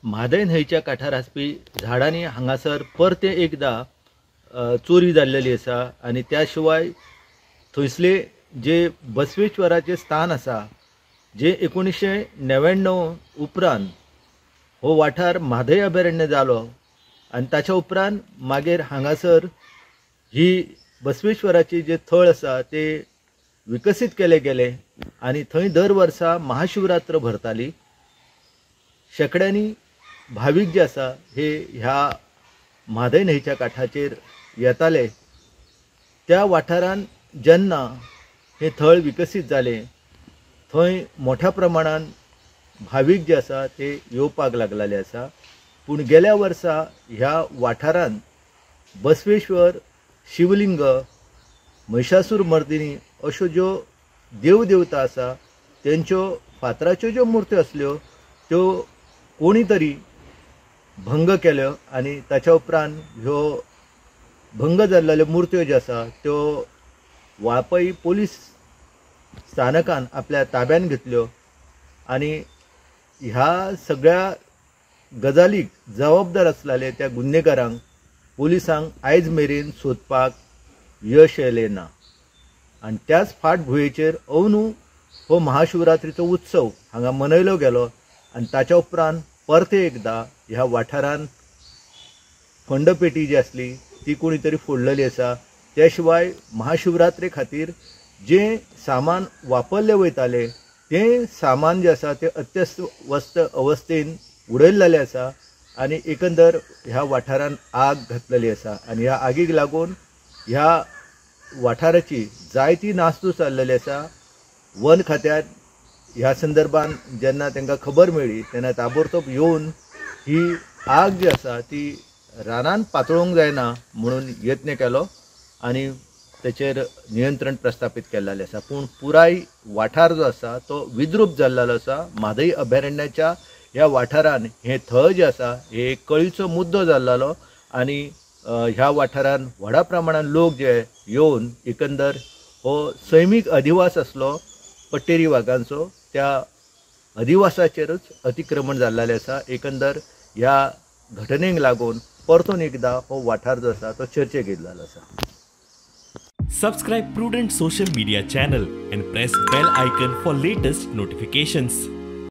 म्हादय न्हंयच्या काठार आसपी झाडांनी हांगासर परते एकदा चोरी जाल्लेली आसा आनी त्या शिवाय थंयसले जे बसवेश्वराचें स्थान आसा जे 1999 उपरांत हो वाठार म्हादय अभयारण्य जालो आनी ताच्या उपरांत मागीर हांगासर ही बसवेश्वराची जे थळ आसा ते विकसीत केले गेले आनी थंय दर वर्सा महाशिवरात्र भरताली। शेंकड्यांनी भावीक जे आसा हे ह्या म्हादय न्हंयच्या काठाचेर येताले। त्या वाठारान जेन्ना हें थळ विकसीत जालें थंय मोठ्या प्रमाणान भावीक जे आसा ते येवपाक लागलेले आसा। पूण गेल्या वर्सा ह्या वाठारान बसवेश्वर, शिवलिंग, महिषासूर मर्दिनी अश्यो ज्यो देवदेवता आसा तेंच्यो फातराच्यो ज्यो मुर्त्यो आसल्यो त्यो कोणी तरी भंग केल्यो आनी ताच्या उपरांत ह्यो भंग जाल्ल्यो मुर्त्यो ज्यो आसा त्यो वाळपई पोलीस स्थानकान आपल्या ताब्यान घेतल्यो आनी ह्या सगळ्या गजालीक जबाबदार आसलेले त्या गुन्हेगारांक पोलिसांक आयज मेरेन सोदपाक यश येयलें ना। आनी त्याच फाटभुंयेचेर अंदू हो महाशिवरात्रीचो उत्सव हांगा मनयलो गेलो आनी ताच्या उपरांत परते एकदा ह्या वाठारान फंडपेटी जी आसली ती कोणी तरी फोडलेली आसा। त्या शिवाय महाशिवरात्रे खातीर जें सामान वापरलें वयतालें तें सामान जें आसा तें अत्यवस्थ अवस्थेन उडयल्लें आसा आनी एकंदर ह्या वाठारान आग घातलेली आसा आनी ह्या आगीक लागून ह्या वाठाराची जायती नासधूस जाल्लेली आसा। वन खात्यान ह्या संदर्भान जेन्ना तांकां खबर मेळ्ळी तेन्ना ताबडतोब येवन ही आग जी आसा ती रानान पातळूंक जायना म्हणून यत्न केलो आनी तेचेर नियंत्रण प्रस्थापीत केल्लें आसा। पूण पुराय वाठार जो आसा तो विद्रूप जाल्लो आसा। म्हादय अभयारण्याच्या ह्या वाठारान हें थळ जें आसा हे कळीचो मुद्दो जाल्लो आनी ह्या वाठारान व्हडा प्रमाणान लोक जे येवन एकंदर हो सैमीक अधिवास आसलो पट्टेरी वागांचो त्या अधिवासाचेरच अतिक्रमण जाल्लें आसा। एकंदर ह्या घटनेक लागून परतून एकदा हो वाठार जो आसा तो चर्चेक येयल्लो आसा। Subscribe Prudent social media channel and press bell icon for latest notifications.